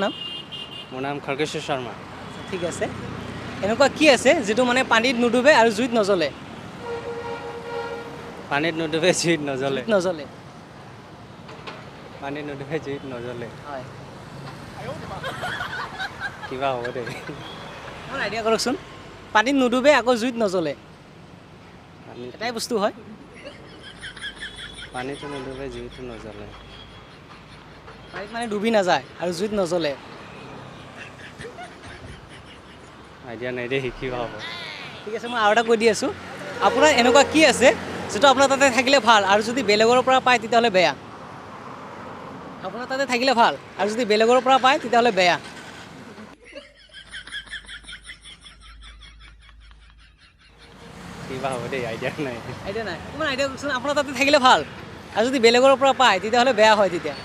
নাম? মোৰ নাম খৰ্গেশ্বৰ শৰ্মা। ঠিক আছে। এনেকুৱা কি আছে যিটো মানে পানীত নুডুবে আৰু জুইত নজ্বলে? পানীত নুডুবে, জুইত নজ্বলে? নজ্বলে। পানীত নুডুবে, জুইত নজ্বলে। হয়। কিবা হ'ব দেই। অকণমান আইডিয়া কৰকচোন। পানীত নুডুবে, আকৌ জুইত নজ্বলে। পানীত এটাই বস্তু হয়। পানীটো নুডুবে, জুইটো নজ্বলে। পানীত মানে ডুবি নাযায় আৰু জুইত নজ্বলে। আইডিয়া নাই দেই, কিবা হ'ব। ঠিক আছে, মই আৰু এটা কৈ দি আছোঁ। আপোনাৰ এনেকুৱা কি আছে যিটো আপোনাৰ তাতে থাকিলে ভাল আৰু যদি বেলেগৰ পৰা পায় তেতিয়াহ'লে বেয়া? আপোনাৰ তাতে থাকিলে ভাল আৰু যদি বেলেগৰ পৰা পায় তেতিয়াহ'লে বেয়া। কিবা হ'ব দেই, আইডিয়া নাই। আইডিয়া নাই? অকণমান আইডিয়া কওকচোন। আপোনাৰ তাতে থাকিলে ভাল আৰু যদি বেলেগৰ পৰা পায় তেতিয়াহ'লে বেয়া হয় তেতিয়া।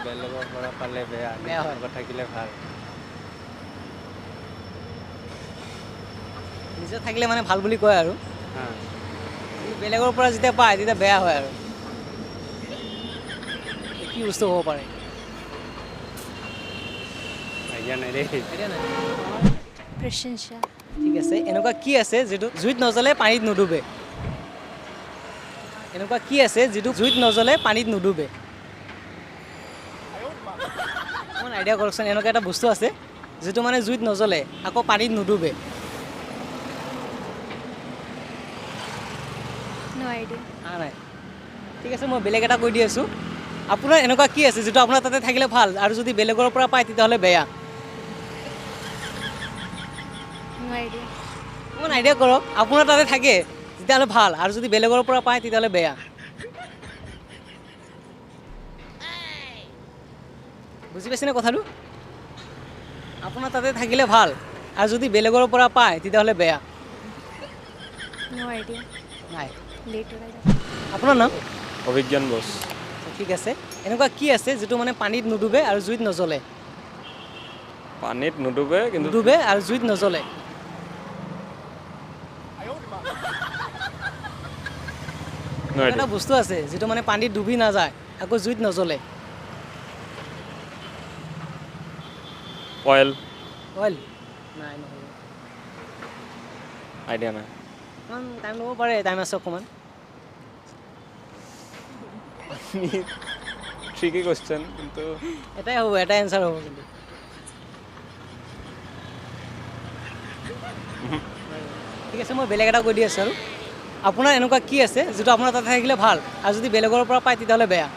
বেলেগৰ পৰা পালে বেয়া? বেয়া হয়। নিজৰ লগত থাকিলে ভাল। নিজে থাকিলে মানে ভাল বুলি কয় আৰু কিন্তু বেলেগৰ পৰা যেতিয়া পায় তেতিয়া বেয়া হয়। আৰু কি বস্তু হ'ব পাৰে? আইডিয়া নাই দেই। আইডিয়া নাই? প্ৰশংসা। ঠিক আছে। এনেকুৱা কি আছে যিটো জুইত নজ্বলে, পানীত নুডুবে? এনেকুৱা কি আছে যিটো জুইত নজ্বলে, পানীত নুডুবে? অকণমান আইডিয়া কৰকচোন। এনেকুৱা এটা বস্তু আছে যিটো মানে জুইত নজ্বলে, আকৌ পানীত নুডুবে। No idea. আহা নাই? ঠিক আছে, মই বেলেগ এটা কৈ দি আছোঁ। আপোনাৰ এনেকুৱা কি আছে যিটো আপোনাৰ তাতে থাকিলে ভাল আৰু যদি বেলেগৰ পৰা পায় তেতিয়াহ'লে বেয়া? No idea. অকণমান আইডিয়া কৰক। আপোনাৰ তাতে থাকে তেতিয়াহ'লে ভাল আৰু যদি বেলেগৰ পৰা পায় তেতিয়াহ'লে বেয়া। বুজি পাইছেনে কথাটো? আপোনাৰ তাতে থাকিলে ভাল আৰু যদি বেলেগৰ পৰা পায় তেতিয়াহ'লে বেয়া। No idea. নাই? Later I আপোনাৰ নাম? অভিজ্ঞান বোস। ঠিক আছে। এনেকুৱা কি আছে যিটো মানে পানীত নুডুবে আৰু জুইত নজ্বলে? পানীত নুডুবে কিন্তু নুডুবে আৰু জুইত নজ্বলে। No idea. এটা বস্তু আছে যিটো মানে পানীত ডুবি নাযায়, আকৌ জুইত নজ্বলে। অইল। অইল নাই, নহ'ব। আইডিয়া নাই। অকণমান টাইম ল'ব পাৰে, টাইম আছে অকণমান। ট্ৰিকি কুৱেশ্যন কিন্তু। এটাই হ'ব, এটাই এনচাৰ হ'ব কিন্তু। ঠিক আছে, মই বেলেগ এটা কৈ দি আছোঁ। আৰু আপোনাৰ এনেকুৱা কি আছে যিটো আপোনাৰ তাতে থাকিলে ভাল আৰু যদি বেলেগৰ পৰা পায় তেতিয়াহ'লে বেয়া?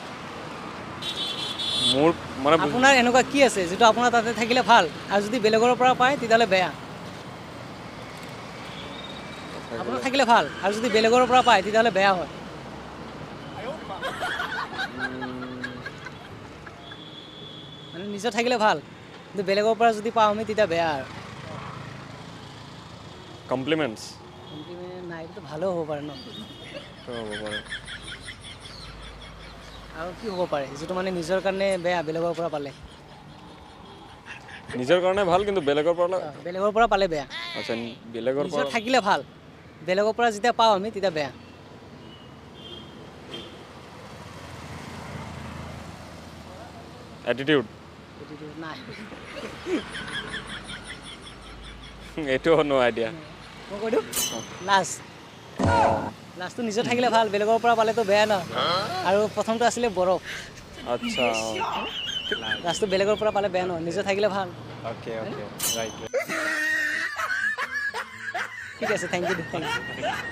মোৰ মানে আপোনাৰ এনেকুৱা কি আছে যিটো আপোনাৰ তাতে থাকিলে ভাল আৰু যদি বেলেগৰ পৰা পায় তেতিয়াহ'লে বেয়া? আপোনাৰ থাকিলে ভাল আৰু যদি বেলেগৰ পৰা পায় তেতিয়াহ'লে বেয়া হয়। মানে নিজৰ থাকিলে ভাল, কিন্তু বেলেগৰ পৰা যদি পাওঁ আমি তেতিয়া বেয়া। আৰু কমপ্লিমেণ্টছ। কমপ্লিমেণ্ট নাই, এইটোতো ভালো হ'ব পাৰে ন? হ'ব পাৰে। আৰু কি হ'ব পাৰে যিটো মানে নিজৰ কাৰণে বেয়া বেলেগৰ পৰা পালে? নিজৰ কাৰণে ভাল কিন্তু বেলেগৰ পৰা বেলেগৰ পৰা পালে বেয়া। আচ্ছা, বেলেগৰ নিজৰ পৰা থাকিলে ভাল, বেলেগৰ পৰা যেতিয়া পাওঁ আমি তেতিয়া বেয়া। এটিটিউড। নাই। এইটো নো আইডিয়া। মই কৈ দিওঁ, লাজ। লাজটো নিজৰ থাকিলে ভাল, বেলেগৰ পৰা পালেতো বেয়া ন। আৰু প্ৰথমটো আছিলে বৰফ। আচ্ছা। লাজটো বেলেগৰ পৰা পালে বেয়া ন, নিজৰ থাকিলে ভাল। Okay okay right. ঠিক আছে, thank U, thank U.